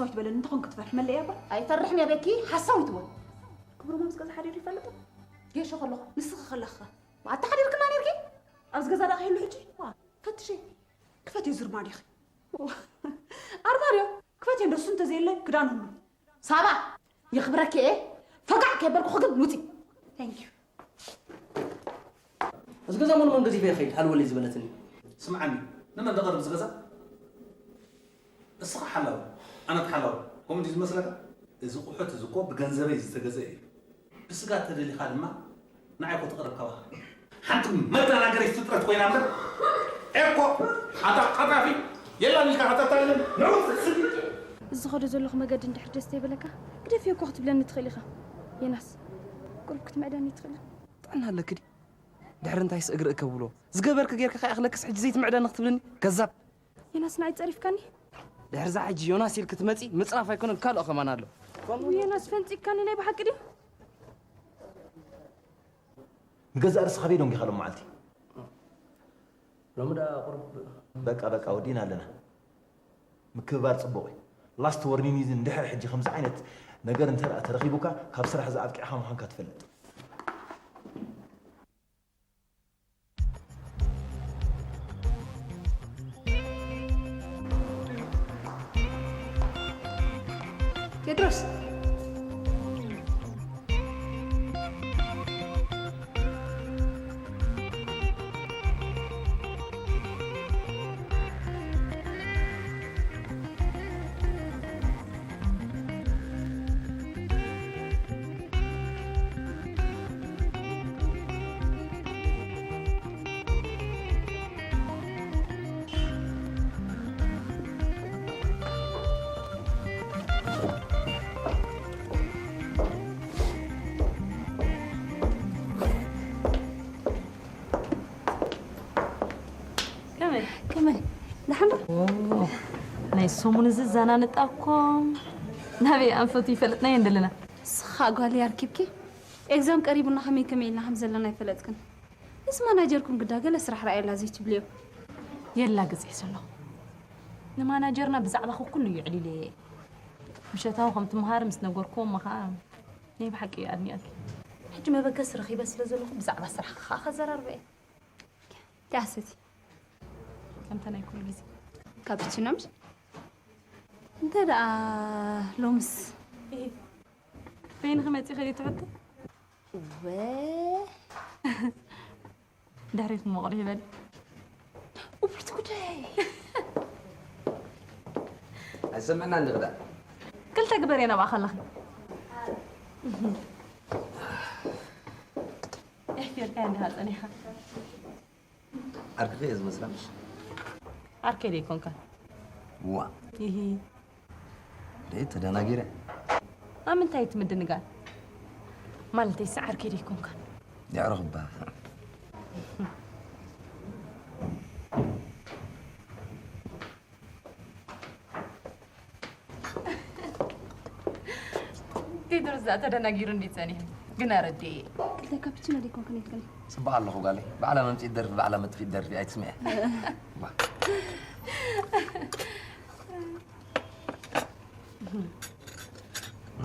ኣይትበለኒ፣ እንተኾን ክትፈርሕ መለያ እባ። ኣይፈርሕን እየ ቤኪ፣ ሓሳዊት እወ። ክብሮም ኣብዚ ገዛ ሓዲሩ ይፈልጥ? ጌሾ ከለኹ። ንስኺ ከለኺ ኸ? ኣታ ሓዲርክና ኔርኪ? ኣብዚ ገዛ ደኣ ክህሉ ሕጂ? ዋ፣ ፈትሺ። ክፈትዮ እዚ ኣርማድዮኺ። ኣርማድዮ? ክፈትዮ እንዶ እሱ እንተዘየለ ክዳን ሁሉ። ሳባ፣ የኽብረኪ እየ። ፈጋዕ ከየበልኩኺ ግን ውፂ። Thank you። እዚ ገዛ መን መን ገዚፈ ይኸይድ? ሃልወለይ ዝበለትኒ። ስምዓኒ፣ ንመን ደቐርብ እዚ ገዛ? እስኻ ሓላው፣ ኣነ ተሓላው። ከምኡ ድዩ ዝመስለካ? እዚ ቁሑት እዚ እኮ ብገንዘበይ ዝተገዘ እዩ። ብስጋ ተደሊኻ ድማ ንዓይ እኮ ትቐርብ ካባኻ። ሓንቲ መደናገሪት ፍጥረት ኮይና እምበር፣ ኤኮ፣ ኣታ ቀጣፊ፣ የላን ኢልካ ከተታልል፣ ንዑ፣ ስድ። እዚ ዝኸዶ ዘለኹ መገዲ እንድሕር ደስ ዘይበለካ፣ ግደፍዮ እኮ ክትብለኒ ትኽእል ኢኻ። ዮናስ፣ ቁሩብ ክትምዕደኒ ትኽእል? ጥዕና ኣለኪ ድዩ? ድሕሪ እንታይስ እግሪ እከብሎ? ዝገበርኪ ጌርኪ ከኣ ክለክስ ሕጂ ዘይትምዕደኒ ክትብልኒ? ከዛብ። ዮናስ ንዓይ ጸሪፍካኒ? ድሕርዛ ሕጂ ዮናስ ኢልኪ ትመጺ ምጽራፍ ኣይኮነን ካልኦ ከማን ኣሎ። ውይ ዮናስ ፈንጺግካኒ ናይ ብሓቂ ድዩ? ንገዛእ ርእስኻ ከይዶም ዲኻ ሎም መዓልቲ? ሎሚ ደኣ ቁሩብ በቃ በቃ ወዲእና ኣለና። ምክብባር ጽቡቕ እዩ። ላስት ወርኒንግ እዩ። እንድሕር ሕጂ ከምዚ ዓይነት ነገር እንተ ደኣ ተረኺቡካ ካብ ስራሕ ዝኣብቂዕኻ ምዃንካ ትፈልጥ። ቴድሮስ። ከመይ? ከመይ? ደሓን ዶ? ኦ፣ ናይ ሰሙን እዚ ዘናንጣ እኮ ናበይ ኣንፈቱ ይፈልጥናዮ እንደለና። ንስኻ ጓል ኣርኪብኪ? ኤግዛም ቀሪቡና ከመይ ከመይ ኢልና ከም ዘለና ኣይፈለጥክን። ምስ ማናጀርኩም ግዳ ገለ ስራሕ ረኣየላ ዘይትብልዮ? የላ ግዜ ዘሎ። ንማናጀርና ብዛዕባኺ ኩሉ እዩ ዕሊለየ። ምሸታዊ ከም ትምሃሪ ምስ ነገርክዎም ከኣ ናይ ብሓቂ እየ ኣድኒቐኪ። ሕጂ መበገሲ ረኺበ ስለ ዘለኹ ብዛዕባ ስራሕኺ ከኣ ከዘራርበ እየ። ዳሰቲ። ከምተ ናይ ኩሉ ግዜ። ካፕቺኖ ምሽ? እንተ ደኣ ሎምስ? በይንኺ መጺኺ ድዩ ትሕቲ? እወ። ድሕሪት እሞ ቁልሕ ይበል። እብርቲ ጉዳይ። ኣይሰምዕና እንዲ ክዳ። ክልተ ግበር እየ ናብኣ ከለኺ። ኣሕፊርካ እንዲኻ ጸኒኻ። ዓርክኺ እየ ዝመስላ ምሽ? ዓርከይ ደይኮንካን። ዋ። ይሂ። ደይ ተደናጊረ። ኣብ ምንታይ እቲ ምድንጋር? ማለተይ ሲ ዓርከይ ደይኮንካን። የዕሩኽ እባ። ቴድሮስ ደኣ ተደናጊሩ እንዲ ጸኒሑ። ግን ኣረድኤ። ክልተ ካፒቺኖ ደይኮንክን ኢልክኒ። ጽቡቕ ኣለኹ ጓለይ። ባዕላ መምጽኢት ደርፊ፣ ባዕላ መጥፊት ደርፊ ኣይትስምዐ። ዋ።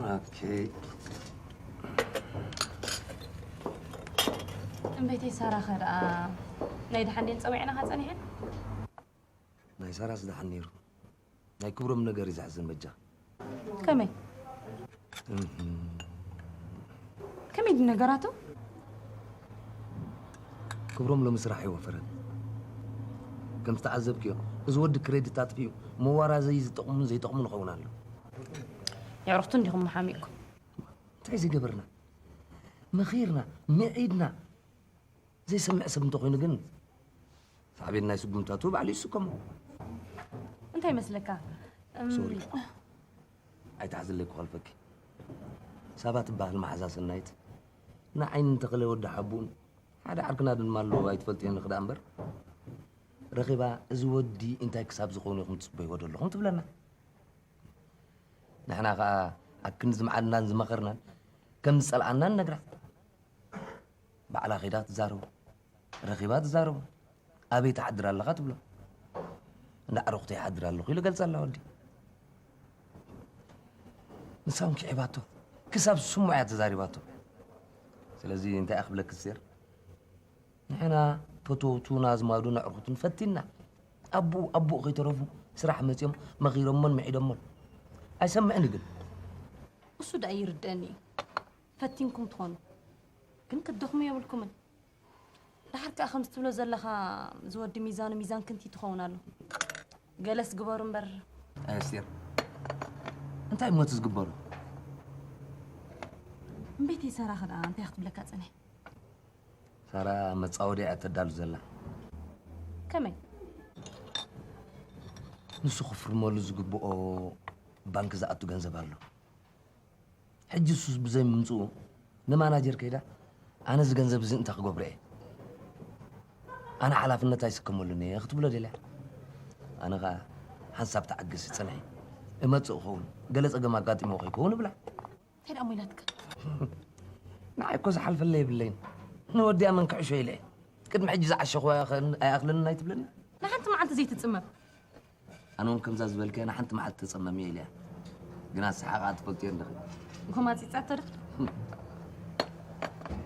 ኦኬ። እምበይተይ ሳራ ኸ ደኣ ናይ ደሓን ድየን ጸዊዐናኻ ጸኒሐን? ናይ ሳራስ ደሓን ነይሩ። ናይ ክብሮም ነገር እዩ ዘሕዝን በጃ። ከመይ? እህም። ከመይ ድዩ ነገራቱ? ክብሮም ሎሚ ስራሕ ኣይወፈረን። ከም ዝተዓዘብክዮ፣ እዚ ወዲ ክሬዲት ኣጥፊኡ፣ መዋራዘዪ ዝጠቕሙን ዘይጠቕሙን ይኸውን ኣሎ። የዕሩኽቱ እንዲኹም መሓሚእኩም። እንታይ ዘይገበርና? መኺርና፣ ምዒድና። ዘይሰምዕ ሰብ እንተኾይኑ ግን፣ ሳዕቤን ናይ ስጉምታቱ ባዕሉ ይስከሞ። እንታይ ይመስለካ? እም፣ ሶሪ። ኣይትሓዝለይ ክኸልፈኪ። ሳባ ትበሃል መሓዛ ሰናይት፣ ንዓይን እንተኽለ ወዲ ሓቡን፣ ሓደ ዓርክና ድማ ኣሎ፣ ኣይትፈልጥዮን ኢኺ ደኣ እምበር። ረኺባ፣ እዚ ወዲ እንታይ ክሳብ ዝኸውን ኢኹም ትጽበይዎ ዘለኹም ትብለና። ንሕና ኸኣ ኣብ ክንዲ ዝመዓድናን ዝመኸርናን፣ ከም ዝጸልኣና ንነግራ። ባዕላ ኸይዳ ትዛረቦ፣ ረኺባ ትዛረቦ፣ ኣበይ ትሓድር ኣለኻ ትብሎ። እንዳ ኣዕሩኽተይ ይሓድር ኣለኹ ኢሉ ገልጸላ ወዲ። ንሳ እውን ክዒባቶ። ክሳብ ስሙዕ እያ ተዛሪባቶ። ስለዚ እንታይ እያ ክብለኪ ኣስቴር? ንሕና ፈተውቱን ኣዝማዱን ኣዕሩኽቱን ፈቲና። ኣቦኡ ኣቦኡ ከይተረፉ ስራሕ መጺኦም መኺሮሞን ምዒዶሞን። ኣይሰምዕን ግን። እሱ ደኣ ይርደኒ እዩ። ፈቲንኩም ትኾኑ። ግን ክትደኽሙ የብልኩምን። ደሓር ከኣ ከምዚ ትብሎ ዘለኻ ዝወዲ ሚዛኑ ሚዛን ክንቲት ይኸውን ኣሎ። ገለስ ግበሩ እምበር። ኣይ ኣስቴር፣ እንታይ እሞ እቲ ዝግበሩ? እምበይተይ ሳራ ኸ ደኣ እንታይ ክትብለካ ጸኒሐ? ሳራ መጻወድያ እያ ተዳሉ ዘላ። ከመይ? ንሱ ክፍርመሉ ዝግብኦ ባንክ ዝኣቱ ገንዘብ ኣሎ። ሕጂ እሱ ብዘይ ምምጽኡ ንማናጀር ከይዳ ኣነ እዚ ገንዘብ እዚ እንታይ ክገብሮ እየ? ኣነ ሓላፍነት ኣይስከመሉን እየ ክትብሎ ደልያ። ኣነ ኸኣ ሓንሳብ ተዓገሲ ጽንሒ። እመጽእ እኸውን። ገለ ጸገም ኣጋጢሞ ከይከውን እብላ። እንታይ ደኣ እሞ ኢላትካ? ንዓይ እኮ ዝሓልፈለይ የብለይን። ንወድያ መን ክዕሾ ኢለ እየ። ቅድሚ ሕጂ ዝዓሸኹ ኣይኣኽልን ኣይትብለኒ? ንሓንቲ መዓልቲ ዘይትጽመም። ኣነ እውን ከምዛ ዝበልካያ ንሓንቲ መዓልቲ ተጸመም እየ ኢለያ። ግና ኣሰሓቓ ትፈልጥዮ ኣለኺ። ጎማጺጻቶ ዶ?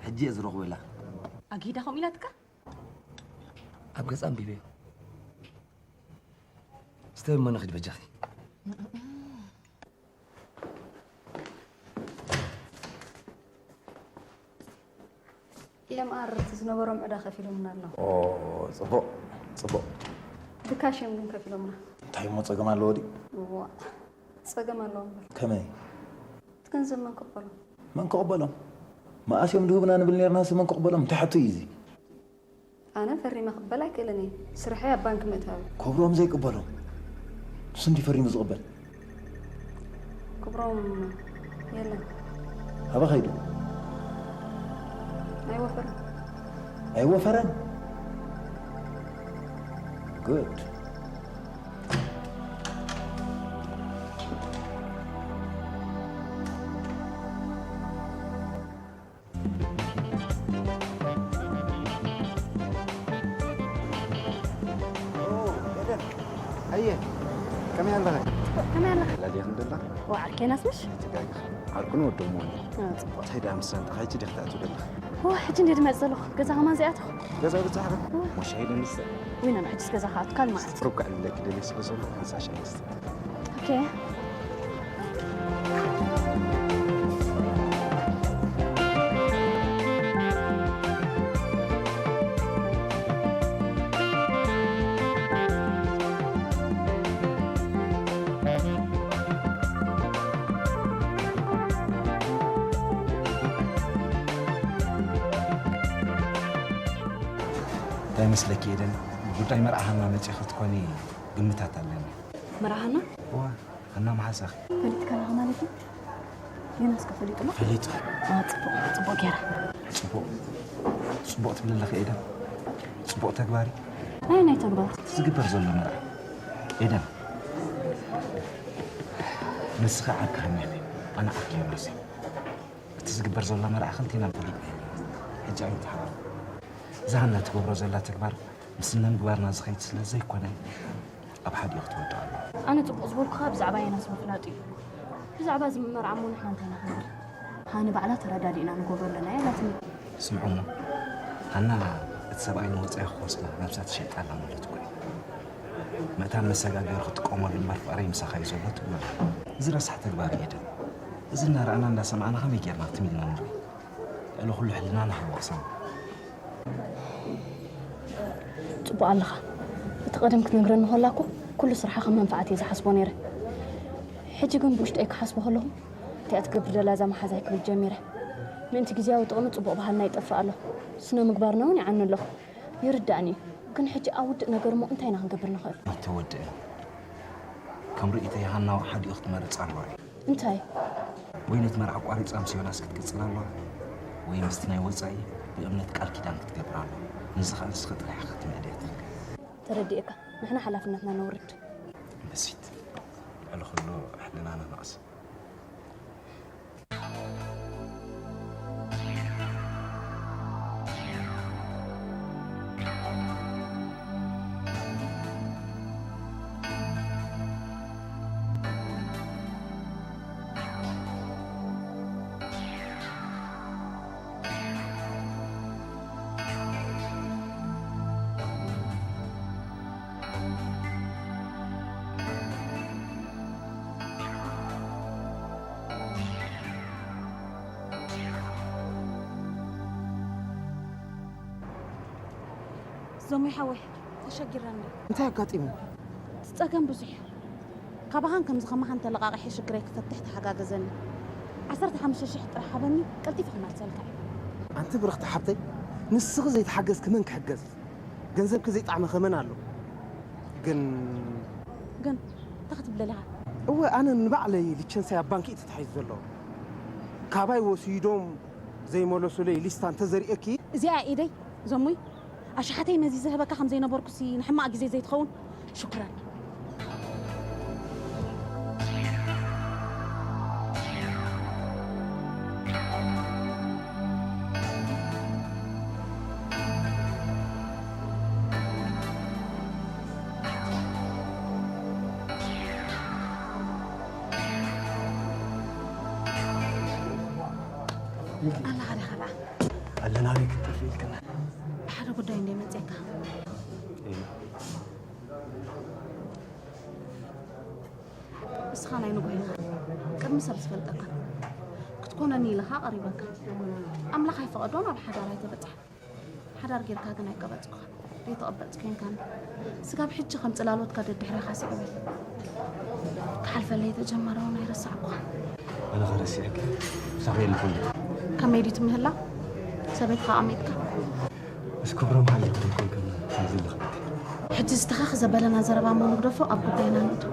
ሕጂ እየ ዝረኽቦ ኢላ። ኣጊዳ ከምኡ ኢላትካ? ኣብ ገጻ ኣንቢበዮ። ስተይ እሞ ንኽድ በጃኺ። ኢኤምኣር እቲ ዝነበሮም ዕዳ ከፊሎምና ኣለዉ። ኦ፣ ጽቡቕ፣ ጽቡቕ። ብካሽ እዮም ግን ከፊሎምና። እንታይ እሞ ጸገም ኣለዎ ድዩ? እዋ፣ ጸገም ኣለዎ እምበር። ከመይ? እቲ ገንዘብ መን ክቕበሎ? መን ክቕበሎም? መኣስ እዮም ድህቡና ንብል ኔርናስ መን ክቕበሎም? እንታይ ሕቶ እዩ እዚ? ኣነ ፈሪመ ክበል ኣይክእልን እየ። ስርሐይ ኣብ ባንክ ምእታው እዩ። ክብሮም ዘይቅበሎም? ንሱ እንዲ ፈሪሙ ዝቕበል? ክብሮም የለን። ኣበ ኸይዱ? ኣይወፈረን። ኣይወፈረን? ጉድ። ኦ፣ ኤደን፣ ኣየ፣ ከመይ ኣለኺ? ከመይ ኣለኻ? ላድያ ክንደላ? ዋዕ፣ ኬናስ ምሽ? ትጋግኺ። ዓርኩ ንወዶም ሞኒ። አ፣ ጽቡቕ። እንታይ ደኣ ምስ ሰንጠኻ፣ ሕጂ ዲኺ ትኣትዊ ዘለኺ? ዋ፣ ሕጂ እንደ ድመጽእ ዘለኹ። ገዛ ከማን ዘይኣተኹ። ገዛ በጻሕኺ? ዋ። ሞ ሻሂ ዶ ንስተ? ዊና፣ ሕጂስ ገዛ ክኣቱ ካልእ መዓልቲ። ሩብ ክዕልለኪ ደልየ ስለ ዘለኹ፣ ሓንሳእ ሻሂ ንስተ። ኦኬ። እንታይ መስለኪ ኤደን፣ ጉዳይ መርዓ ሃና መጺኺ ክትኮኒ ግምታት ኣለኒ። መርዓ ሃና? እዋ፣ ሃና መሓዛኺ። ፈሊጥካ ኣለኻ ማለት እዩ? ዮናስ ከ ፈሊጡ ኣሎ? ፈሊጡ። ዋ፣ ጽቡቕ፣ ጽቡቕ ጌራ። ጽቡቕ፣ ጽቡቕ ትብሊ ኣለኺ ኤደን። ጽቡቕ ተግባር እዩ። ኣየናይ ተግባር? ዝግበር ዘሎ መርዓ። ኤደን፣ ንስኺ ዓርኪ ሃና ኢኺ፣ ኣነ ዓርኪ ዮናስ እየ። እቲ ዝግበር ዘሎ መርዓ ክልቴና ንፈልጥ። ሕጂ ኣይንተሓባበር። እዛ ሃና ትገብሮ ዘላ ተግባር ምስ ስነ ምግባርና ዝኸይድ ስለ ዘይኮነ፣ ኣብ ሓዲኡ ክትወድቕ ኣለዋ። ኣነ ጽቡቕ ዝበልኩኻ ብዛዕባ ዮናስ ምፍላጡ እዩ። ብዛዕባ እዚ መርዓ እሞ ንሕና እንታይ ኢና ክንብል? ሃኒ ባዕላ ተረዳዲእና ንገብሮ ኣለና እያ ኢላትኒ። ስምዑ እሞ፣ ሃና እቲ ሰብኣይ ንወጻኢ ክወስዳ ነብሳ ትሸይጣ ኣላ ማለት እኮ እዩ። መእታን መሰጋገሪ ክጥቀመሉ እምበር ፍቕረይ ምሳኻ እዩ ዘሎ ትብሎ ኣላ። እዚ ረሳሕ ተግባር እዩ ኤደን። እዚ እናረኣና እንዳሰማዕና ከመይ ጌርና ትም ኢልና ንርኢ? ልዕሊ ኩሉ ሕልናና ከይወቕሰና። ጽቡቕ ኣለኻ። እቲ ቀደም ክትነግረኒ ከላ እኮ ኩሉ ስርሓ ከም መንፍዓት እየ ዝሓስቦ ነይረ። ሕጂ ግን ብውሽጠይ ክሓስቦ ከለኹ እቲኣ ትገብር ዘላ እዛ መሓዛይ ክብል ጀሚረ። ምእንቲ ግዝያዊ ጥቕሚ ጽቡቕ ባህልና ይጠፍእ ኣሎ። ስነ ምግባርና እውን ይዓኒ ኣሎ። ይርዳእኒ እዩ። ግን ሕጂ ኣብ ውድእ ነገር እሞ እንታይ ኢና ክንገብር ንኽእል? ኣይተወድእን። ከም ርእይቶይ ሃና ሓዲኡ ክትመርጽ ኣለዋ እዩ። እንታይ? ወይ ነቲ መርዓ ኣቋሪጻ ምስ ዮናስ ክትቅጽል ኣለዋ፣ ወይ ምስቲ ናይ ወጻኢ ብእምነት ቃል ኪዳን ክትገብር ኣለዋ። ነዚ ኸኣ ንስኺ ጥራሕ ኢኺ ክትምዕድያ ትኽእሊ። ተረዲኤካ። ንሕና ሓላፍነትና ነውርድ። በሲት። ልዕሊ ኩሉ ሕልናና ንቐስ። ሎሚ ሓወይ ተሸጊረኒ። እንታይ ኣጋጢሙ? እቲ ጸገም ብዙሕ እዩ። ካባኻን ከምዚ ከማኻን ተለቓቒሐ ሽግረይ ክፈትሕ ተሓጋገዘኒ። ዓሰርተ ሓሙሽተ ሽሕ ጥራሕ ሃበኒ፣ ቀልጢፈ ክመልሰልካ እየ። ኣንቲ ብርኽቲ ሓብተይ፣ ንስኺ ዘይተሓገዝኪ መን ክሕገዝ? ገንዘብኪ ዘይጣዕመ ከመን ኣሎ? ግን ግን እንታይ ክትብለለኻ? እወ ኣነ ንባዕለይ ሊቸንሳይ ኣብ ባንኪ እዩ ተታሒዙ ዘሎ። ካባይ ወሲዶም ዘይመለሱለይ ሊስታ እንተዘርእየኪ እዚኣ ኢደይ ዘሙይ ኣሽሓተይ መዚዘ ህበካ ከም ዘይነበርኩሲ ንሕማቕ ግዜ ዘይትኸውን። ሽኩራን። ኣለኻ ዲኻ ደኣ? ኣለና ኣበይ ክትጠፍእ ኢልክና? ብሓደ ጉዳይ እንደ መፅየካ። ንስኻ ናይ ንጉሆ ኢኻ። ቅድሚ ሰብ ዝፈልጠካ ክትኮነኒ ኢለ ኸኣ ቀሪበካ። ኣምላኽ ኣይፈቐዶን ኣብ ሓዳር ኣይተበፅሐን። ሓዳር ጌርካ ግን ኣይቀበጽኩኻን። ዘይተቐበጽ ኬንካኒ። ስጋብ ሕጂ ከም ጽላሎትካ ደድሕሬኻ ስዒበ። ክሓልፈለይ የተጀመረ እውን ኣይረሳዕኩኻን። ኣነ ኸ ረሲዐኪ? ምሳኺ የለኹን። ከመይ ድዩ እቲ ምህላ? ሰበይትኻ ኣቐሚጥካ? ምስ ክብሮም ሓሊፉ ዘይኮንክን ከምዚ ኢልኽልኪ። ሕጂ ዝተኸኽ ዘበለና ዘረባ እሞ ንግደፎ፣ ኣብ ጉዳይና ንእቶ።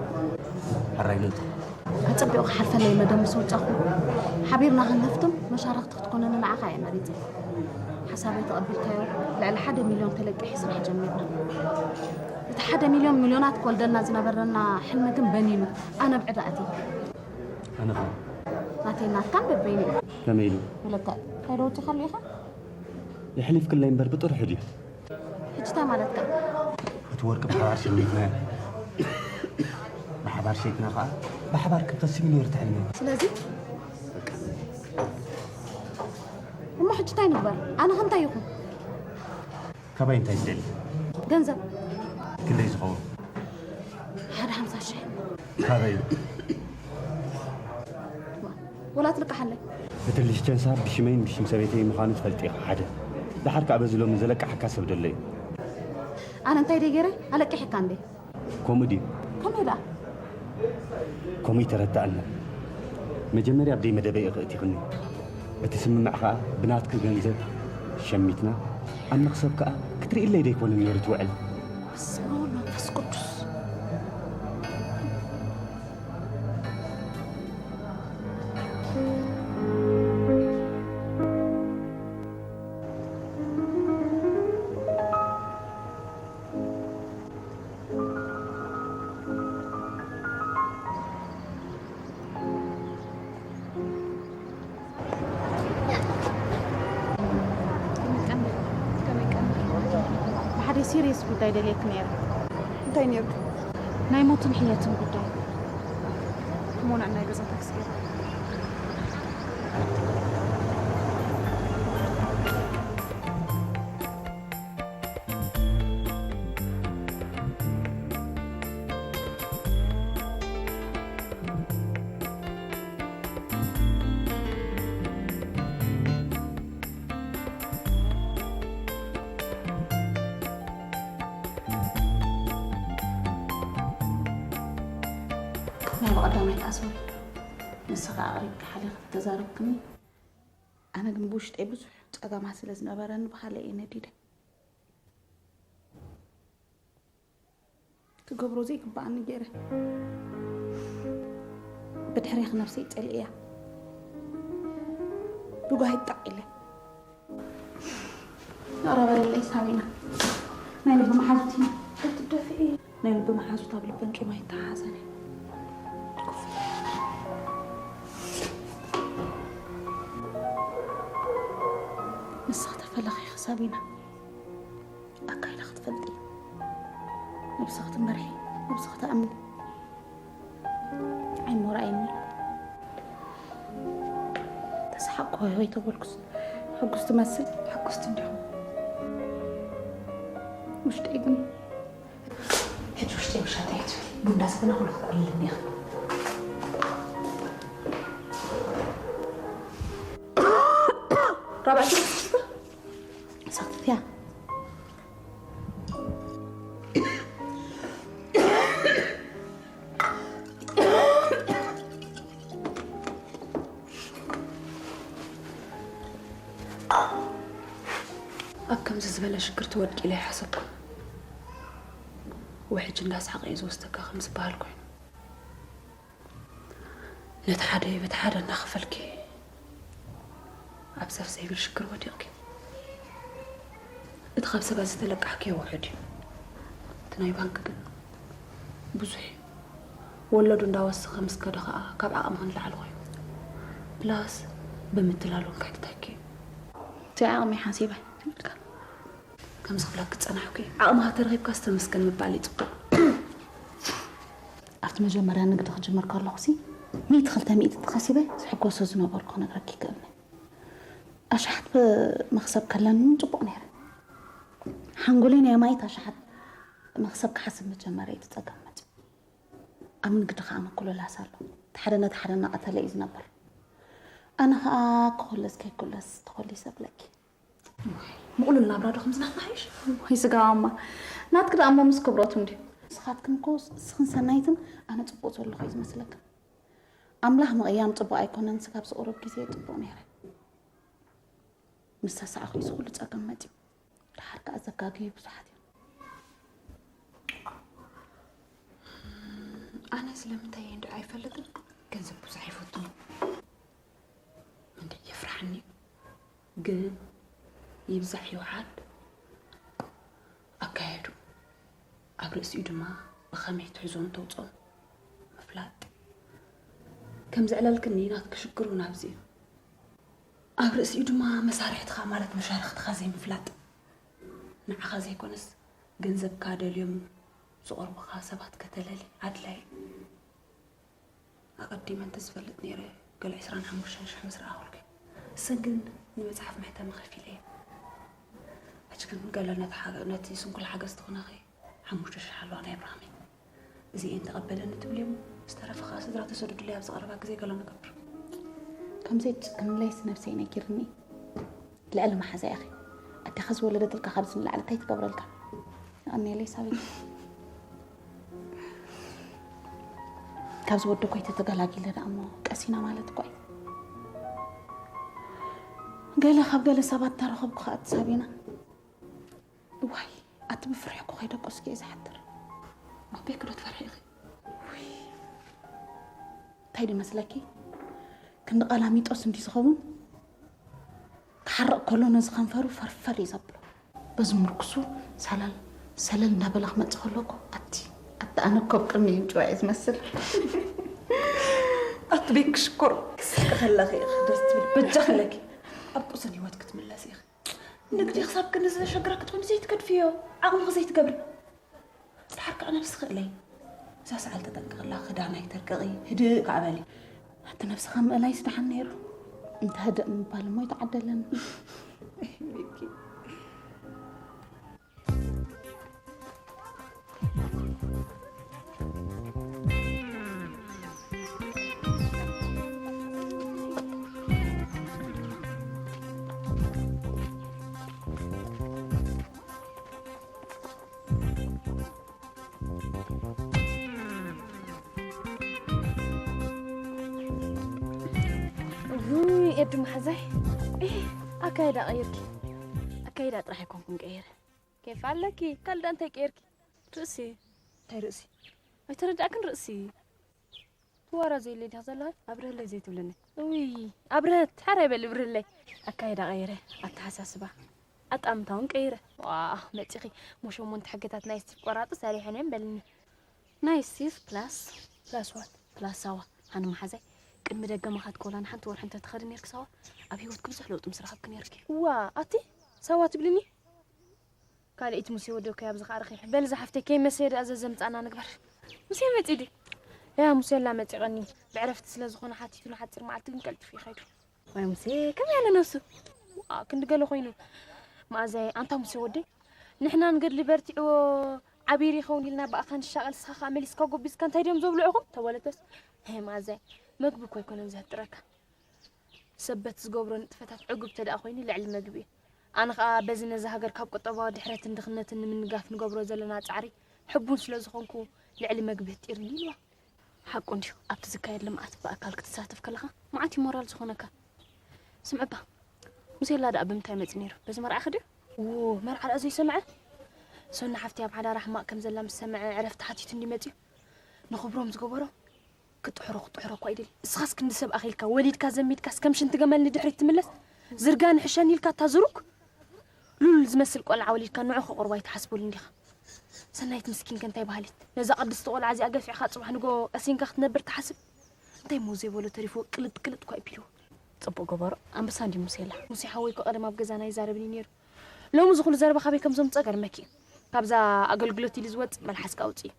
ሕራይ ንእቶ። ኣጸቢቑ ክሓልፈለይ መደብ ምስ ወጻኹ፣ ሓቢርና ክንህፍትም መሻርኽቲ ክትኮነኒ ንዓኻ እየ መሪጸ። ሓሳበይ ተቐቢልካዮ፣ ልዕሊ ሓደ ሚልዮን ተለቂሑ ስራሕ ጀሚርና። እቲ ሓደ ሚልዮን ሚልዮናት ክወልደልና ዝነበረና ሕልሚ ግን በኒኑ፣ ኣነ ኣብ ዕዳ ኣትየ። ኣነ ኸ? ናተይን ናትካን በበይኑ እዩ። ከመይ ኢሉ? ምልክዕ። እንታይ ዶ ወዲኻሉ ኢኻ? የሕሊፍክለይ እምበር ብጥርሑ ድዩ? ሕጂ እንታይ ማለትካ? እቲ ወርቂ ብሓባር ሸሚትና ብሓባር ሸይጥና ከዓ ብሓባር ክንፈስም ነይሩ ትሕልና። ስለዚ እሞ ሕጂ እንታይ ንግበር? ኣነ ከ እንታይ ይኹን? ካባይ እንታይ ትደሊ? ገንዘብ። ክንደይ ዝኸውን? ሓደ ሓምሳ ሽሕ። ካበይ? ወላ ትልቃሓለይ። እቲ ሊሽቸንሳ ብሽመይን ብሽም ሰበይተይ ምዃኑ ትፈልጢ ኢኻ ሓደ። ደሓር ከኣ በዚ ሎሚ ዘለቃሓካ ሰብ ደሎ እዩ። ኣነ እንታይ ደይ ገይረ ኣለቂሕካ እንዴ? ከምኡ ድዩ? ከመይ ደኣ? ከምኡ ይተረዳእና። መጀመርያ ኣብ ደይ መደበይ ኢኺ እቲኽኒ። እቲ ስምምዕ ከኣ ብናትኪ ገንዘብ ሸሚትና ኣብ መኽሰብ ከኣ ክትርእይለይ ደይኮነን ነይሩ ትውዕል። በስመ ኣብ መንፈስ ቅዱስ። ብሓደ ሲሪየስ ጉዳይ ደልየኪ ነይረ። እንታይ ነይሩ? ናይ ሞትን ሕየትን ጉዳይ። እሞ ንዕናይ ገዛ ታክሲ ገይረ። ናይ ብቐዳማይ ከዓ ሶሪ፣ ንስኻ ኣቕሪብካ ሓሊኻ ተዛረብክኒ። ኣነ ግን ብውሽጠይ ብዙሕ ጸገማት ስለ ዝነበረኒ ብኻልእ እየ ነዲደ። ክገብሮ ዘይግብኣኒ ገይረ። ብድሕሬኺ ነብሰይ ጸሊእያ ብጓሂ ጣቕ ኢለ። ይቕረ በልለይ ሳቢና። ናይ ልቢ መሓዙት ኢና። ኣይትደፍኢ። ናይ ልቢ መሓዙት ኣብ ልበን ቂም ኣይተሓሓዘን እዩ። ንስኺ ተፈለኺ ሳቢና። ኣካይዳ ክትፈልጢ፣ ነብስኺ ትመርሒ፣ ነብስኺ ትኣምኒ። ዓይኒ ሞራ ኣይኒ። ተሰሓቅኩ ሆይ ሆይ ተበልኩስ፣ ሕጉስ ትመስል። ሕጉስቲ እንዲኹም። ውሽጠይ ግን ሕጂ ውሽጠይ ውሻጠ እዩ ትብል። ቡና ሰተና ኩሉ ክትዕልልኒ ኢኺ። ራብዐይቲ ሰኽትትያ። ኣብዚ ዝበለ ሽግር ትወድቂ ኢለ ኣይሓሰብኩን። ውሕጅ እንዳሰሓቐ እዩ ዝወስደካ ከም ዝበሃል ኮይኑ፣ ነቲ ሓደ በቲ ሓደ እናኸፈልኪ ኣብ ዘፍ ዘይብል ሽግር ወዲቕኪ። እቲ ካብ ሰባት ዝተለቃሕክዮ ውሑድ እዩ። እቲ ናይ ባንክ ግን ብዙሕ እዩ። ወለዱ እንዳወሰኸ ምስ ከደ ኸኣ ካብ ዓቕምኺ ንላዕሊ ኮይኑ። ፕላስ ብምትላል እውን ከሕትተኪ እዩ። እቲ ዓቕሚ ሓሲበ ትብልካ። ከምዚ ክብለኪ ዝጸናሕኩ እዩ። ዓቕምኻ ተረኺብካስ ተመስገን ምባል እዩ ጽቡቕ። ኣብቲ መጀመርያ ንግዲ ክጅምር ከለኹሲ ሚእቲ ክልተ ሚእቲ ተኸሲበ ዝሕጎሶ ዝነበርኩ ክነግረኪ ይክእል እየ። ኣሽሓት መኽሰብ ከለኒ እውን ጽቡቕ ነይረ። ሓንጎለይ ናይ ኣማኢት ኣሽሓት መኽሰብ ክሓስብ መጀመረ እቲ ጸገም መጺኡ። ኣብ ንግዲ ከኣ ምክልላስ ኣሎ። እቲ ሓደ ነቲ ሓደ እናቐተለ እዩ ዝነብር። ኣነ ከኣ ክኹለስ ከይኩለስ ተኾሊሰ እብለኪ። ምቕሉል ናብራ ዶ ከምዚ ናትና ሓይሽ? ወይ ስጋዋማ። ናትኪ ደኣ እሞ ምስ ክብረቱ እንድዩ። ንስኻትክን እኮ ስኽን ሰናይትን ኣነ ጽቡቕ ዘለኹ እዩ ዝመስለክን። ኣምላኽ ምቕያም ጽቡቕ ኣይኮነን፣ ስጋብ ዝቑርብ ግዜ ጽቡቕ ነይረ። ምስ ተሳእኹ እዩ እዚ ኩሉ ጸገም መጺኡ። ደሓር ከኣ ዘጋግዩ ብዙሓት እዮም። ኣነ ስለምንታይ እየ እንድዒ ኣይፈልጥን፣ ገንዘብ ብዙሕ ኣይፈቱን። እንድዒ የፍርሓኒ እዩ። ግን ይብዛሕ ይውሓድ ኣካየዱ፣ ኣብ ርእሲኡ ድማ ብኸመይ ትሕዞን ተውጾን ምፍላጥ። ከም ዘዕለልክኒ ናትኪ ሽግር እውን ኣብዚ እዩ። ኣብ ርእሲኡ ድማ መሳርሕትኻ ማለት መሻርኽትኻ ዘይምፍላጥ። ንዓኻ ዘይኮነስ ገንዘብካ ደልዮም ዝቐርቡኻ ሰባት ከተለሊ ኣድላይ እዩ። ኣቐዲመ እንተዝፈልጥ ነይረ ገለ ዕስራን ሓሙሽተን ሽሕ ምስ ረኣኹልኪ። እሰን ግን ንመጽሓፍ መሕተሚ ከፊለ እየ። ሕጂ ግን ገለ ነቲ ሓገ-፣ ነቲ ስንኩል ሓገዝ ትኹነኺ ሓሙሽተ ሽሕ ኣለዋ ናይ ኣብርሃመይ። እዚኤን ተቐበለኒ ትብሊ እሞ ዝተረፈ ኸኣ ስድራ ተሰዱድለይ ኣብ ዝቐረባ ግዜ ገለ ንገብር። ከምዘይ ትጭክንለይስ ነብሰይ ነጊርኒ። ልዕሊ መሓዛ ኢኺ። ኣዴኻ ዝወለደትልካ ካብዚ ንላዕሊ እንታይ ትገብረልካ? የቐንየለይ ሳበይ። ካብዚ ወዲ ኮይተ ተገላጊለ ደኣ እሞ ቀሲና ማለት እኮ እዩ። ገለ ካብ ገለ ሰባት ተረኸብኩ ከኣ ትሳቢና። እዋይ፣ ኣቲ ብፍርሒ እኮ ከይደቆስኪ እየ ዝሓድር። ኣቤኪ ዶ ትፈርሒ ኢኺ? ውይ፣ እንታይ ዶ ይመስለኪ? ክንዲ ቀላሚጦስ እንዲ ዝኸውን ክሓርቕ ከሎ ነዚ ከንፈሩ ፈርፈር እዩ ዘብሎ። በዚ ምርኩሱ ሰለል ሰለል እንዳበለ ክመጽእ ከሎ እኮ ኣቲ ኣቲ ኣነ እኮ ኣብ ቅድሚ ይንጭዋ እየ ዝመስል። ኣቲ ቤኪ ሽኮር ክስቂ ከለኺ ኢኺ ደስ ትብል በጃ ከለኪ ኣብ ቁስን ህይወት ክትምለስ ኢኺ። ንግዲ ክሳብ ክንዲ ዘሸግረኪ ትኾኒ ዘይትገድፍዮ፣ ዓቕምኺ ዘይትገብሪ። ደሓር ከኣ ነብስኺ እለይ። እዛ ሰዓል ተጠንቀቕላ፣ ክዳን ኣይተርቅቒ፣ ህድእ ከኣ በሊ። ኣቲ ነብስኻ ምእላይስ ደሓን ነይሩ። እንተ ህድእ ምባል እሞ ኣይተዓደለን። ውይ ኤዱ መሓዛይ፣ እህ፣ ኣካይዳ ቀይርኪ። ኣካይዳ ጥራሕ ኣይኮንኩን ቀይረ። ኬፍ ኣለኪ? ካልእ እንታይ ቀይርኪ? ርእሲ። እንታይ ርእሲ? ኣይተረዳእክን ርእሲ። ትዋራ ዘይለ ዲኻ ዘለኻ? ኣብርህለይ ዘይትብልኒ። ውይ ኣብርሀት ሓራይ በል ብርህለይ። ኣካይዳ ቀይረ፣ ኣተሓሳስባ፣ ኣጣምታ እውን ቀይረ። ዋ መጺኺ። ሞ ሸሞንተ ሕግታት ናይ ስቲቭ ቆራጡ ሰሪሐን እየን በልኒ። ናይ ስቲቭ ፕላስ። ፕላስ ዋት? ፕላስ ሳዋ። ሃኒ መሓዛይ፣ ቅድሚ ደገ ምኻድኪ ወላ ንሓንቲ ወርሒ እንተትኸዲ ነይርኪ ሳዋ፣ ኣብ ህይወትኪ ብዙሕ ለውጢ ምስ ረኸብኪ ነይርኪ። ዋ ኣቲ ሳዋ ትብልኒ? ካልኣይቲ ሙሴ ወደይ እኮ ኣብዚ ኸኣ ረኺበ። በል እዛ ሓፍተይ ከይመሰየ ደኣ ዘዘምጻና ንግበር። ሙሴ መጺኡ ድዩ? ያ ሙሴ ኣላ መጺቐኒ። ብዕረፍቲ ስለ ዝኾነ ሓቲቱ ንሓጺር መዓልቲ ግን ቀልጢፉ እዩ ኸይዱ። ዋይ ሙሴ ከመይ ኣለ ነብሱ? ዋ ክንዲ ገለ ኮይኑ። መኣዛይ ኣንታ ሙሴ ወደይ ንሕና ንገድሊ በርቲዕዎ ዓቢሩ ይኸውን ኢልና ብኣኻ ንሻቐል ንስኻ ኸኣ መሊስካ ጎቢዝካ እንታይ ድዮም ዘብልዑኹም? ተወለተስ። ሄ መኣዛይ መግቢ እኮ ኣይኮነን ዘህጥረካ። ሰብ በቲ ዝገብሮ ንጥፈታት ዕጉብ ተደኣ ኮይኑ ልዕሊ መግቢ እዩ። ኣነ ኸኣ በዚ ነዛ ሃገር ካብ ቁጠባዊ ድሕረትን ድኽነትን ንምንጋፍ ንገብሮ ዘለና ጻዕሪ ሕቡን ስለ ዝኾንኩ ልዕሊ መግቢ ህጢርኒ ኢልዋ። ሓቁ እንድዩ፣ ኣብቲ ዝካየድ ልምዓት ብኣካል ክትሳተፍ ከለኻ መዓት እዩ ሞራል ዝኾነካ። ስምዕባ፣ ሙሴላ ደኣ ብምንታይ መጺ ነይሩ? በዚ መርዓኺ ድዩ? ዎ፣ መርዓ ደኣ ዘይሰምዐ? ሶና ሓፍቲ ኣብ ሓዳራ ሕማቕ ከም ዘላ ምስ ሰምዐ ዕረፍቲ ሓቲቱ እንዲ መጺኡ። ንኽብሮም ዝገበሮ ክጥሕሮ ክጥሕሮ እኳ ይደሊ። እስኻስ ክንዲ ሰብ ኣኺልካ ወሊድካ ዘሚድካስ ከም ሽንቲ ገመል ንድሕሪት ትምለስ? ዝርጋ ንሕሸኒ ኢልካ እታ ዝሩግ ሉል ዝመስል ቆልዓ ወሊድካ ንዑ ከቕርቦ ኣይትሓስበሉን ዲኻ? ሰናይት ምስኪን ከ እንታይ በሃሊት? ነዛ ቅድስቲ ቆልዓ እዚኣ ገፊዕካ ጽባሕ ንጎ ቀሲንካ ክትነብር ትሓስብ? እንታይ እሞ ዘይበሎ ተሪፍዎ ቅልጥ ቅልጥ እኳ ኣቢልዎ። ጽቡቕ ገበሮ። ኣንበሳ እንድዩ ሙሴላ። ሙሴ ሓወይ እኮ ቀደም ኣብ ገዛና ኣይዛረብን እዩ ነይሩ። ሎሚ እዚ ኩሉ ዘረባ ካበይ ከም ዘምጽኦ ገርመኪ እዩ። ካብዛ ኣገልግሎት ኢሉ ዝወጽእ መልሓስካ ኣውጽኢ።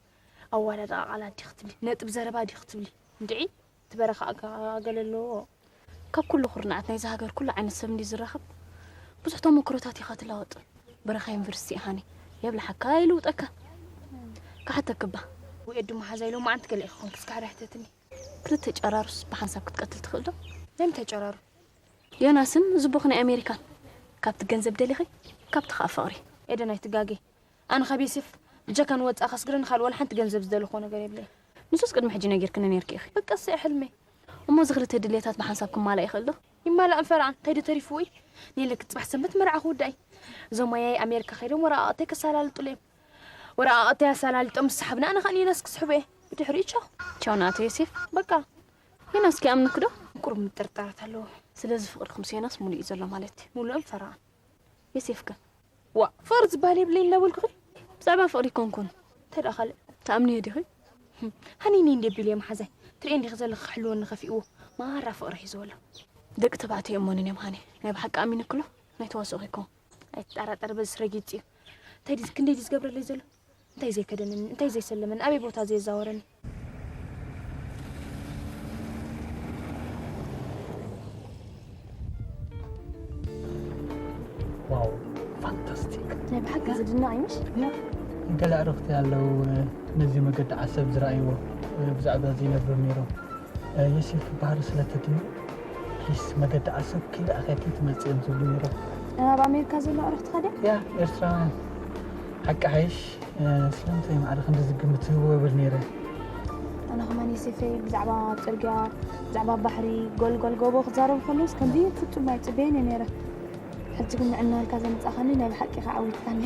ኣዋዳድቓ ቃላት ዲኺ ትብሊ፣ ነጥብ ዘረባ ዲኺ ትብሊ? እንድዒ፣ እቲ በረኻ ኣጋ-፣ ኣገለ ኣለዎ። ካብ ኩሉ ኩርናዓት ናይዛ ሃገር ኩሉ ዓይነት ሰብ እንድዩ ዝራኸብ፣ ብዙሕ ተመክሮታት ኢኻ ትለዋወጥ። በረኻ ዩኒቨርሲቲ ኢኻ ኒ፣ የብልሓካ ይልውጠካ። ክሓተክባ። ውኤዱ መሓዛይ ሎማዓንቲ ገለ ኢኺ ኮንኪ እስካዕ ርሕተትኒ። ክልተ ጨራሩስ ብሓንሳብ ክትቀትል ትኽእል ዶ? ናይ ምንታይ ጨራሩ? ዮናስን ዝቡኽ ናይ ኣሜሪካን። ካብቲ ገንዘብ ደሊኺ፣ ካብቲ ኸኣ ፍቕሪ። ኤደን ኣይትጋገይ። ኣነ ካብ ዮሴፍ ብጀካ ንወጻኢ ከስግረኒ ካልእ ዋላ ሓንቲ ገንዘብ ዝደለኹዎ ነገር የብለይን። ንሱስ ቅድሚ ሕጂ ነጊርክኒ ነይርኪ ኢኺ። በቃ እሱ እዩ ሕልመይ። እሞ እዚ ክልተ ድልየታት ብሓንሳብ ክማላእ ይኽእል ዶ? ይማላእ እምፈርኣን፣ እንታይ ዶ ተሪፍዎ እዩ? ኔለክ ጽባሕ ሰንበት መርዓ ክውዳእ እዩ። እዞም ኣያይ ኣሜሪካ ከይዶም ወረቓቕተይ ከሳላልጡለይ እዮም። ወረቓቕተይ ኣሳላሊጦም ምስ ሰሓብና ኣነ ኸኣ ንዮናስ ክስሕቦ እየ። ብድሕሪኡ ቻው። ቻው ንኣቶ ዮሴፍ። በቃ። ዮናስ ከይኣምነኪ ዶ? ቁሩብ ምጥርጣራት ኣለዎ። ስለዚ ፍቕርኹምስ ዮናስ ሙሉእ እዩ ዘሎ ማለት እዩ። ሙሉእ እምፈርኣን። ዮሴፍ ከ? ዋእ፣ ፍቕሪ ዝበሃል የብለይን እናበልኩኺ? ብዛዕባ ፍቕሪ ኣይኮንኩን። እንታይ ደኣ ካልእ? ትኣምንዮ ዲኺ? ህም፣ ሃኒኒ እንድየ ኣቢለዮ መሓዛይ። ትርእዮ እንዲኺ ዘለኺ ክሕልወኒ ከፊእዎ። ማራ ፍቕሪ ሒዝዎ ኣሎ። ደቂ ተባዕትዮ ኣይእመኑን እዮም ሃኒ። ናይ ብሓቂ ኣሚንኪ ኣሎ? ናይ ተዋስኦኺ ኣይኮንኩን። ኣይትጠራጠሪ በዚስ ረጊጹ እዩ። እንታይ ድዩ፣ ክንደይ ድዩ ዝገብረለይ ዘሎ? እንታይ ዘይከደነኒ፣ እንታይ ዘይሰለመኒ፣ ኣበይ ቦታ ዘየዛወረኒ? ዋው ፋንታስቲክ። ናይ ብሓቂ ዝድነቕ እዩ ምሽ? ገለ ኣዕሩኽቲ ኣለዉ ነዚ መገዲ ዓሰብ ዝረኣይዎ ብዛዕባ እዚ ይነግሩ ነይሮም። ዮሴፍ ክበሃሉ ስለ ተድንቑ ፕሊስ መገዲ ዓሰብ ከይለኣኸኪ ትመጽእ እዮም ዝብሉ ነይሮም። ኣብ ኣሜሪካ ዘለዉ ኣዕሩኽትኻ ድዮም? ያ ኤርትራውያን ሓቂ ሓይሽ ስለምንታይ ማዕረ ክንድዚ ግምት ይህብዎ ይብል ነይረ። ኣነ ከማን ዮሴፈይ ብዛዕባ ኣብ ጽርግያ ብዛዕባ ባሕሪ ጎልጎል ጎቦ ክዛረቡ ከለውስ ከምዚ ፍጹም ኣይጽበዮን እየ ነይረ። ሕጂ ግን ንዕና ኢልካ ዘምጻኻኒ ናይ ብሓቂ ኢኻ ዓዊትካኒ።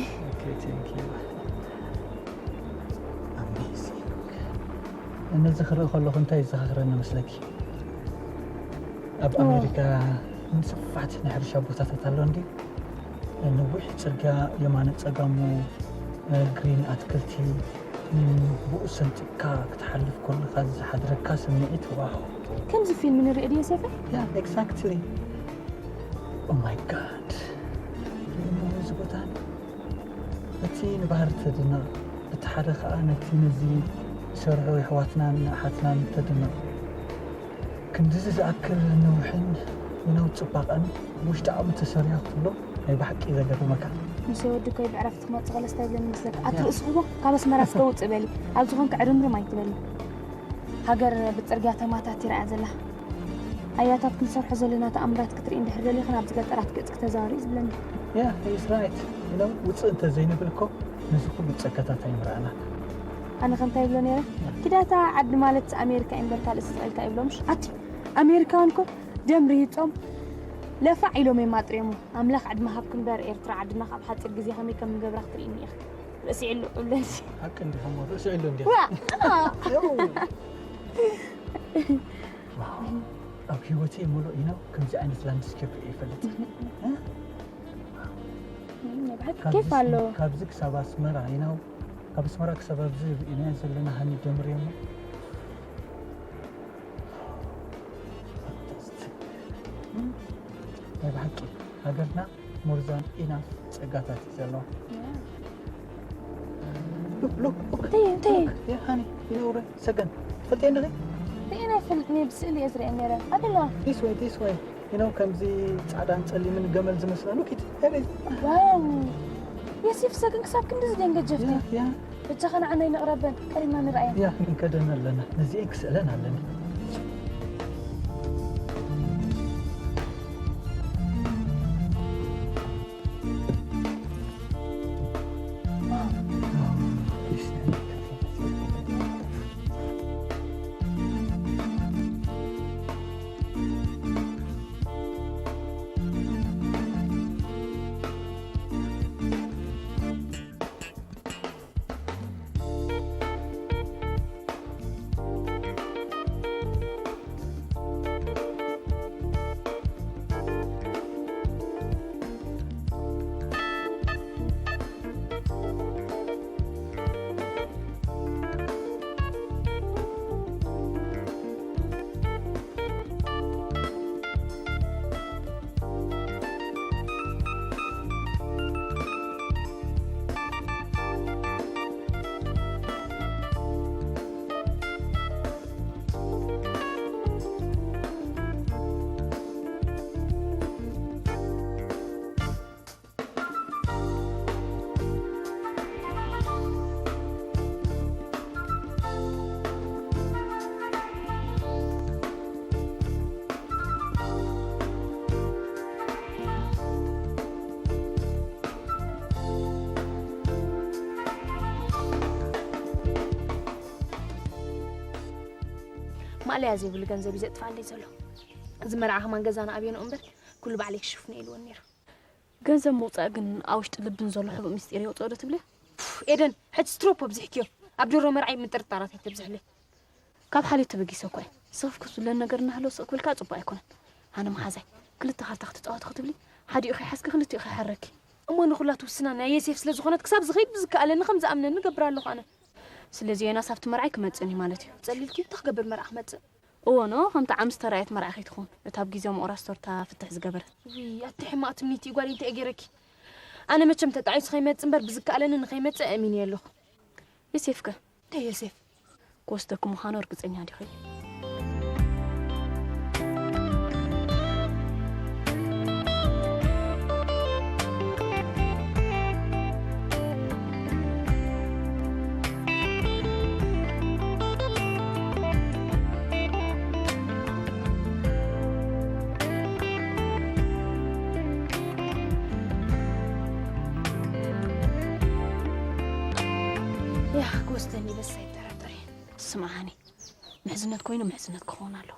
ነዚ ክርኢ ከለኹ እንታይ ይዘኻኽረኒ መስለኪ? ኣብ ኣሜሪካ ንሰፋሕቲ ናይ ሕርሻ ቦታታት ኣሎ እንዲ ነዊሕ ጽርግያ የማነ ጸጋሙ ግሪን ኣትክልቲ ብኡ ሰንጢቕካ ክትሓልፍ ከለኻ ዝሓድረካ ስምዒት ዋው። ከምዚ ፊልም ንርኢ ድዮ ሰፈር? ያ ኤግዛክትሊ። ኦ ማይ ጋድ እዚ ቦታ እቲ ንባህሪ ተድንቕ፣ እቲ ሓደ ኸኣ ነቲ ነዚ ዝሰርሑ የሕዋትናን ኣሓትናን ተድንቕ። ክንድዚ ዝኣክል ነዊሕን you know ጽባቐን ብውሽጢ ዓቕሚ ተሰሪሑ ክትብሎ ናይ ብሓቂ ዘገርመካ። ምሰይ ወዲ እኮ እዩ ብዕረፍቲ ክመጽእ ከሎ ስታይ ብለኒ መስለካ። ኣቲ ርእስኺ እሞ ካብ ኣስመራ እስከ ውጽእ በሊ። ኣብዚ ኮንኪ ዕርምርም ኣይትበሊ። ሃገር ብጽርግያ ተማታቲራ እያ ዘላ። ኣያታት ክንሰርሖ ዘለና ተኣምራት ክትርኢ እንድሕር ደሊኺ ናብዚ ገጠራት ገጽኪ ተዛወሪ እዩ ዝብለኒ። Yeah, he's right. You know ውጽእ እንተዘይንብል እኮ ነዚ ኩሉ ጸጋታት ኣይምረኣናን። ኣነ ከ እንታይ ይብሎ ነይረ? ኪዳታ ዓዲ ማለት ኣሜሪካ እዩ እምበር ካልእ ስቕ ኢልካ ይብሎ ምሽ? ኣቲ ኣሜሪካውያን እኮ ደም ርሂጾም ለፋዕ ኢሎም እዮም ኣጥርዮሞ። ኣምላኽ ዕድመ ሃብኪ እምበር ኤርትራ ዓድና ካብ ሓጺር ግዜ ከመይ ከም ንገብራ ክትርእይኒ ኢኺ። ርእሲ ዕሉ እብለሲ። ሓቂ እንዲኻ እሞ ርእሲ ዕሉ እንዲኻ። ዋ! ኣብ ህይወተይ ሙሉእ ኢነው ከምዚ ዓይነት ላንድስኬፕ ሪኤ ይፈልጥ። ብሓቂ ኬፍ ኣለዎ። ካብዚ ክሳብ ኣስመራ ኢነው ካብ ኣስመራ ክሳብ ኣብዚ ሪኢናዮ ዘለና ሃኒ ደምር እሞ ናይ ብሓቂ ሃገርና more than enough ጸጋታት እዩ ዘለዋ። Look, look, look. እንታይ እንታይ? Yeah, honey, you know, ሰገን ትፈልጥየን ዲኺ? ርኤን ኣይፈልጥን እየ፣ ብስእሊ እየ ዝርኤን ነይረ። ኣበይ ኣለዋ? This way, this way. You know ከምዚ ጻዕዳን ጸሊምን ገመል ዝመስላ look it. Here it is. ዋው! የሲፍ ሰገን ክሳብ ክንድዚ ደንገጀፍቲ። Yeah, yeah. በጃኻ ንዓና ኣይንቕረበን፣ ቀሪብና ንርኣየን። Yeah, ክንከደን ኣለና። ነዚኤን ክስእለን ኣለኒ። ማእለያ ዘይብሉ ገንዘብ እዩ ዘጥፋለይ ዘሎ። እዚ መርዓ ከማን ገዛና ኣብየንኦ እምበር ኩሉ ባዕለይ ክሽፍኖ ኢልወን ነይሩ። ገንዘብ ምውፃእ ግን ኣብ ውሽጢ ልብን ዘሎ ሕቡእ ምስጢር የውፅኦ ዶ ትብሊ? ኡፍ፣ ኤደን፣ ሕጂ ስትሮፕ ኣብዚሕክዮ። ኣብ ድሮ መርዓይ ምጥርጣራት ኣይተብዝሕለይ። ካብ ሓልዮት ተበጊሰ እኮ እየ። ስኽፍክፍ ዝብለን ነገር እናሃለወ ስቕ ክብል ከዓ ፅቡቕ ኣይኮነን። ኣነ መሓዛይ፣ ክልተ ካርታ ክትፃወቲ ክትብሊ፣ ሓዲኡ ከይሓዝኪ ክልቲኡ ከይሓረኪ። እሞ ንኹላ ትውስና ናይ የሴፍ ስለ ዝኾነት ክሳብ ዝኸይድ ብዝከኣለኒ ከም ዝኣምነኒ እገብር ኣለኹ ኣነ። ስለዚ ዮናስ ኣብቲ መርዓይ ክመፅእን እዩ ማለት እዩ። ጸሊልኪ እንታይ ክገብር መርዓ ክመጽእ? እወ ኖ፣ ከምቲ ዓምስ ተራእየት መርዓ ከይትኸውን፣ እታ ኣብ ግዜ ምቑራስ ቶርታ ፍትሕ ዝገበረት። ውይ፣ ኣቲ ሕማቕ ትምኒት እዩ ጓል፣ እንታይ ገይረኪ? ኣነ መቸም ተጣዒሱ ከይመጽእ እምበር ብዝከኣለኒ ንኸይመጽእ ኣእሚነ ኣለኹ። ዮሴፍ ከ? እንታይ ዮሴፍ? ክወስደኪ ምዃኑ እርግጸኛ ዲኺ? ያህ ክወስደኒ በስ ኣይጠራጠሪ። ስምዓኒ፣ ምሕዝነት ኮይኑ ምሕዝነት ክኸውን ኣለዎ።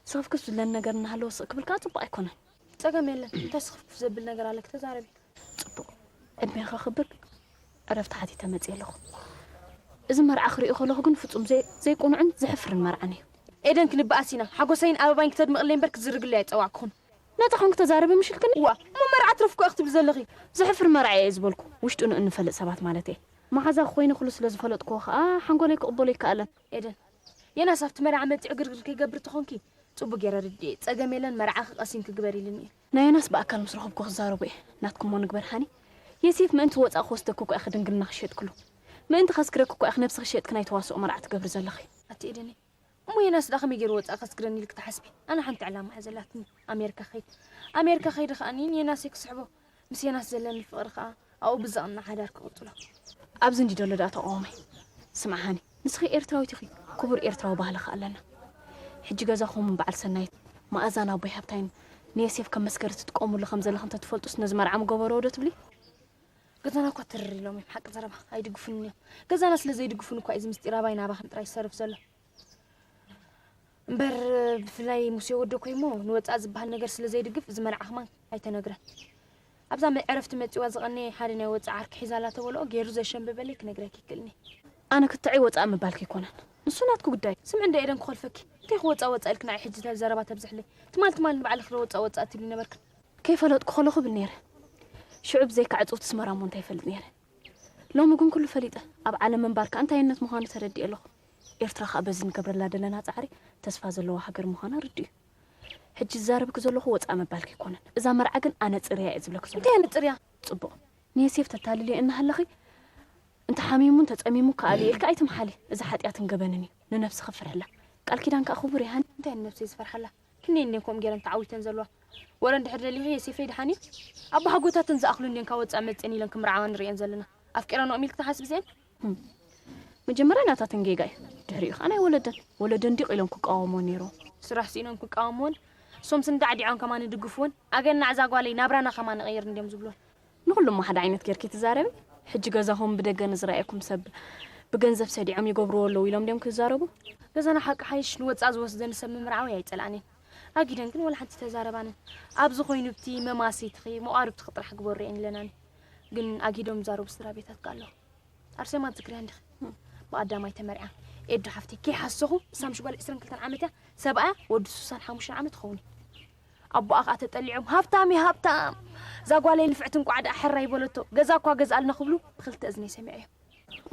ስኽፍክፍ ዝብለኒ ነገር እናሃለወ ስቕ ክብል ከኣ ጽቡቕ ኣይኮነን። ጸገም የለን። እንታይ ስኽፍክፍ ዘብል ነገር ኣለኪ? ተዛረቢ። ጽቡቕ። ዕድሜኻ ክብር ዕረፍቲ ሓቲተ መጽየ ኣለኹ። እዚ መርዓ ክሪኦ ከለኹ ግን ፍጹም ዘይ-፣ ዘይቁኑዕን ዘሕፍርን መርዓን እዩ። ኤደን ክንበኣስ ኢና። ሓጎሰይን ኣበባይን ክተድምቕለይ እምበር ክትዝርግለይ ኣይጸዋዕኩኹን። ነታ ኮንክ ተዛረቢ ምሽልክኒ? ዋ፣ እሞ መርዓ ትረፍኩ ኢኺ ትብሊ ዘለኺ? ዘሕፍር መርዓ እየ ዝበልኩ። ውሽጡ ንእንፈልጥ ሰባት ማለት እየ። መሓዛ ኮይኑ ኩሉ ስለ ዝፈለጥኩዎ ከኣ ሓንጎለይ ክቕበሎ ይከኣለን። ኤደን፣ የናስ ኣብቲ መርዓ መጺዑ ግርግር ከይገብር ተኾንኪ፣ ጽቡቅ ገይረ ርድኤ። ጸገም የለን፣ መርዓኺ ቀሲንኪ ግበሪ ኢሉኒ እዩ። ናይ ዮናስ ብኣካል ምስ ረኸብኩ ክዛረቦ እየ። ናትኩሞ ንግበር ሃኒ። የሴፍ ምእንቲ ወጻእ ክወስደኪ እኮ ኢኺ ድንግልናኺ ሸጥክሉ። ምእንቲ ከስክረኪ እኮ ኢኺ ነብስኺ ሸጥኪ ናይ ተዋስኦ መርዓ ትገብሪ ዘለኺ። ኣቲ ኤደነይ፣ እሞ ዮናስ ደኣ ከመይ ገይሩ ወጻእ ከስክረኒ ኢልኪ ትሓስቢ? ኣነ ሓንቲ ዕላማ እያ ዘላትኒ፣ ኣሜሪካ ክኸይድ። ኣሜሪካ ከይደ ከኣ ንዮናሰይ ክስሕቦ። ምስ ዮናስ ዘለኒ ፍቕሪ ከኣ ኣብኡ ብዝቕናዕ ሓዳር ክቕጽሎ። ኣብዚ እንዲ ደሎ ደኣ ተቃወማይ። ስምዓ ሃኒ፣ ንስኺ ኤርትራዊት ኢኺ፣ ክቡር ኤርትራዊ ባህሊ ከኣ ኣለና። ሕጂ ገዛኹም በዓል ሰናይት፣ መኣዛን ኣቦይ ሃብታይን ንዮሴፍ ከም መስገሪ ትጥቀሙሉ ከም ዘለኹም እንተትፈልጡስ ነዚ መርዓ ምገበርዎ ዶ ትብሊ? ገዛና እኳ ትርር ኢሎም እዮም፣ ሓቂ ዘረባ ኣይድግፉንን እዮም። ገዛና ስለ ዘይድግፉን እኳ እዩ እዚ ምስጢር ኣባይ ናባኽን ጥራይ ዝሰርፍ ዘሎ። እምበር ብፍላይ ሙሴ ወደኮይ እሞ ንወጻእ ዝበሃል ነገር ስለ ዘይድግፍ እዚ መርዓ ከማን ኣይተነግረን። ኣብዛ መዕረፍቲ መጺዋ ዝቐነየ ሓደ ናይ ወጻእ ዓርኪ ሒዛላ ተበልኦ ገይሩ ዘሸንበበለይ ክነግረኪ ይክእልኒ። ኣነ ክትዕይ ወጻእ ምባልኪ ኣይኮነን። ንሱ ናትኪ ጉዳይ። ስምዒ እንዶ ኤደን ክኾልፈኪ። እንታይ ክወጻእ ወጻእ ኢልኪ ንዓይ ሕጂ እንታይ ዘረባ ተብዝሕለይ? ትማል ትማል ንባዕልኺ ዶ ወጻእ ወጻእ ትብሊ ነበርክን? ከይፈለጥኩ ከለኹ ብል ነይረ። ሽዑ ብዘይካ ዕጽውቲ ኣስመራ እሞ እንታይ ይፈልጥ ነይረ? ሎሚ ግን ኩሉ ፈሊጠ። ኣብ ዓለም ምንባር ከኣ እንታይነት ምዃኑ ተረዲኤ ኣለኹ። ኤርትራ ከኣ በዚ ንገብረላ ዘለና ጻዕሪ ተስፋ ዘለዋ ሃገር ምዃና ርዱእ እዩ። ሕጂ ዝዛረብኪ ዘለኹ ወጻእ ምባልኪ ኣይኮነን። እዛ መርዓ ግን ኣነጽርያ እየ ዝብለኪ ዘለኹ። እንታይ ኣነጽርያ? ጽቡቕ። ንዮሴፍ ተታልልዮ እናሃለኺ፣ እንተ ሓሚሙ እንተ ጸሚሙ ከኣልዮ ኢልኪ ኣይትምሓሊ። እዚ ሓጢኣትን ገበንን እዩ። ንነብስኺ ፍርሕላ። ቃል ኪዳን ከኣ ክቡር እዩ ሃኒ። እንታይ ንነብሰይ ዝፈርሓላ? ክንደይ እኔ ከምኡ ገይረን ተዓዊተን ዘለዋ። ወረ እንድሕር ደሊኺ ዮሴፈይ ደሓን እዩ። ኣቦሓጎታተን ዝኣኽሉ እንድየን ካብ ወጻእ መጺኤን ኢለን ክምርዓዋ ንርእየን ዘለና። ኣፍቂረንኦም ኢልኪ ትሓስቢ እዚአን? ህም። መጀመርያ ናታተን ጌጋ እዩ። ድሕሪኡ ኸኣ ናይ ወለደን። ወለደን ዲቕ ኢሎም ክቃወምወን ነይርዎም። ስራሕ ስኢነን ክቃወምወን፣ እሶምስ እንዳዕዲዖን ከማን ይድግፍወን። ኣገናዕ እዛ ጓለይ ናብራና ከማን ንቐይር እንድዮም ዝብልወን። ንኹሉም ሓደ ዓይነት ጌርኪ ትዛረቢ። ሕጂ ገዛኹም ብደገ ንዝረኣየኩም ሰብ ብገንዘብ ሰዲዖም ይገብርዎ ኣለዉ ኢሎም ድዮም ክዛረቡ? ገዛና ሓቂ ሓይሽ ንወጻእ ዝወስደኒ ሰብ ምምርዓወይ ኣይጸልኣንን። ኣጊደን ግን ወላ ሓንቲ ተዛረባንን። ኣብዚ ኮይኑ ብቲ መማስይትኺ መቋርብትኺ ጥራሕ ግበሩ እየን ኢለናኒ። ግን ኣጊዶም ዝዛረቡ ስድራ ቤታት ከ ኣለዉ። ኣርሴማ ትዝክርያ እንዲኺ? ብቐዳማይ ተመርዕያ ኤዱ ሓፍተይ ከይሓሰኹ፣ እሳ ምሽ ጓል ዕስራን ክልተን ዓመት እያ፣ ሰብኣያ ወዲ ስሳን ሓሙሽተን ዓመት ይኸውን እዩ። ኣቦኣ ከኣ ተጠሊዖም፣ "ሃብታም እዩ ሃብታም! እዛ ጓለይ ንፍዕቲ እንቋዕ ደኣ ሕራይ በለቶ፣ ገዛ እኳ ገዝኣልና" ክብሉ ብኽልተ እዝነይ ሰሚዐዮም።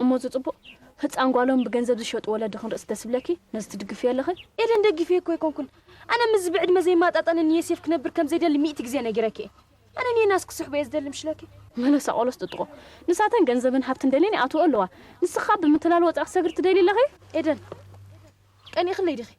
እሞ እዚ ጽቡቕ፣ ህጻን ጓሎም ብገንዘብ ዝሸጡ ወለዲ ክንርእስ ደስ ይብለኪ? ነዚ ትድግፍዮ ኣለኺ? ኤደን፣ ደጊፈዮ እኮ ኣይኮንኩን። ኣነ ምስዚ ብዕድመ ዘይመጣጠንን ንዮሴፍ ክነብር ከም ዘይደሊ ሚእቲ ግዜ ነጊረኪ እየ። ኣነ ንዮናስ ክስሕቦ እየ ዝደሊ ምሽለኪ። መለሳ ቆሎስ ጥጥቆ። ንሳተን ገንዘብን ሃብትን ደልየን ይኣትዎ ኣለዋ። ንስኻ ብምትላል ወጻእ ክሰግር ትደሊ ኣለኺ? ኤደን፣ ቀኒእኽለይ ዲኺ?